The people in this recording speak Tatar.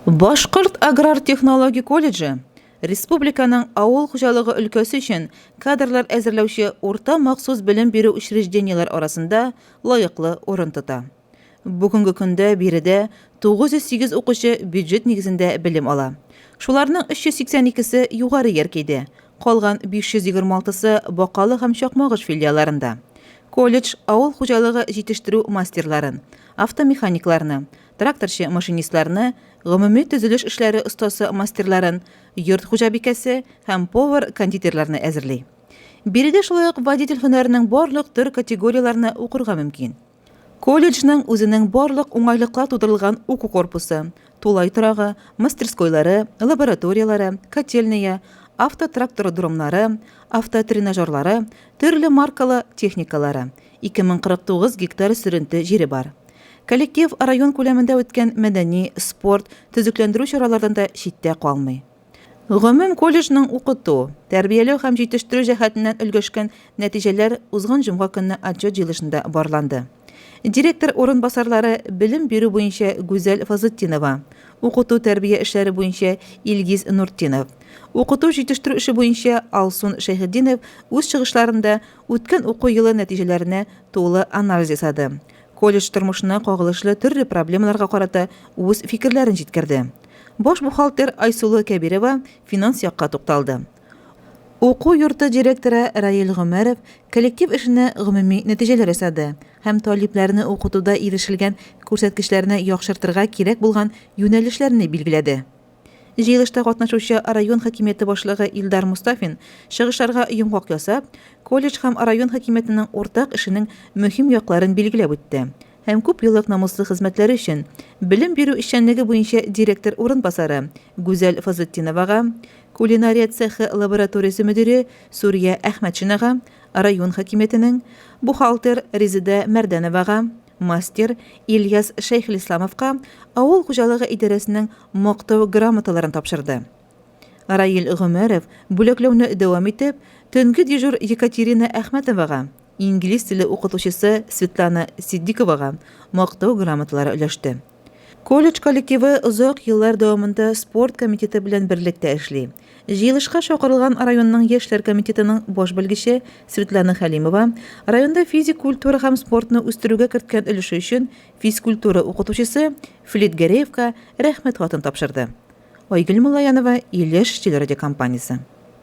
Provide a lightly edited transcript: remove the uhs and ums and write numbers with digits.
Башкорт аграр технологик колледжы республиканың авыл хуҗалыгы өлкәсе өчен кадрлар әзерләүче урта махсус белем бирү учреждениеләр арасында лаеклы урын тота. Бүгенге көндә биредә 908 укучы бюджет нигезендә белем ала. Шуларның 382 се Югары Яркәйдә, калган 526 сы Бакалы һәм Чакмагыш филиалларында. Колледж авыл хуҗалыгы җитештерү мастерларын, автомеханикларны, тракторчы-машинистларны, гомуми төзелеш эшләре остасы мастерларын, йорт хуҗабикәсе һәм повар-кондитерларны әзерли. Биредә шулай ук водитель һөнәренең барлык төр категорияләренә укырга мөмкин. Колледжның үзенең барлык уңайлыклар тудырылган уку корпусы, тулай торагы, мастерскойлары, лабораторияләре, котельные, автотрактородромнары, автотренажерлары, төрле маркалы техникалары, 2049 гектар сөренте җире бар. Коллектив район күләмендә үткән мәдәни, спорт, төзекләндерү чаралардан да читтә калмый. Гомум колледжның укыту, тәрбияләү һәм җитештерү җәһәтеннән өлгәшкән нәтиҗәләр узган җомга көнне отчет җыелышында барланды. Директор урынбасарлары белем бирү буенча Гүзәл Фазлытдинова, укыту-тәрбия эшләре буенча Илгиз Нуртдинов, укыту-җитештерү эше буенча Алсун Шәйхетдинов үз чыгышларында үткән уку елы нәтиҗәләренә тулы анализ ясады, колледж тормышына кагылышлы төрле проблемаларга карата үз фикерләрен җиткерде. Баш бухгалтер Айсылу Кәбирова финанс якка тукталды. Уку йорты директоры Раил Гомәров коллектив эшенә гомуми нәтиҗәләр ясады һәм талипләрне укытуда ирешелгән күрсәткечләрне яхшыртырга кирәк булган юнәлешләрне билгеләде. Җыелышта катнашучы район хакимияте башлыгы Илдар Мостафин чыгышларга йомгак ясап, колледж һәм район хакимиятенең уртак эшенең мөһим якларын билгеләп үтте һәм күп еллык намуслы хезмәтләре өчен белем бирү эшчәнлеге буенча директор урынбасары Гүзәл Фазлетдиновага, кулинария цехы лабораториясе мөдире Сүрия Әхмәтшинага, район хакимиятенең бухгалтер Резеда Мәрдәновага, мастер Ильяс Шәйхелисламовка авыл хуҗалыгы идарәсенең Мактау грамоталарын тапшырды. Раил Гомәров бүләкләүне дәвам итеп, төнге дежур Екатерина Әхмәтовага, инглиз теле укытучысы Светлана Ситдиковага Мактау грамоталары өләште. Колледж коллективы озак еллар дәвамында спорт комитеты белән берлектә эшли. Җыелышка чакырылган районның яшьләр комитетының баш белгече Светлана Хәлимова районда физик культура һәм спортны үстерүгә керткән өлеше өчен физкультура укытучысы Флит Гәрәевка Рәхмәт хатын тапшырды. Айгөл Муллаянова, Илеш телерадиокомпаниясе.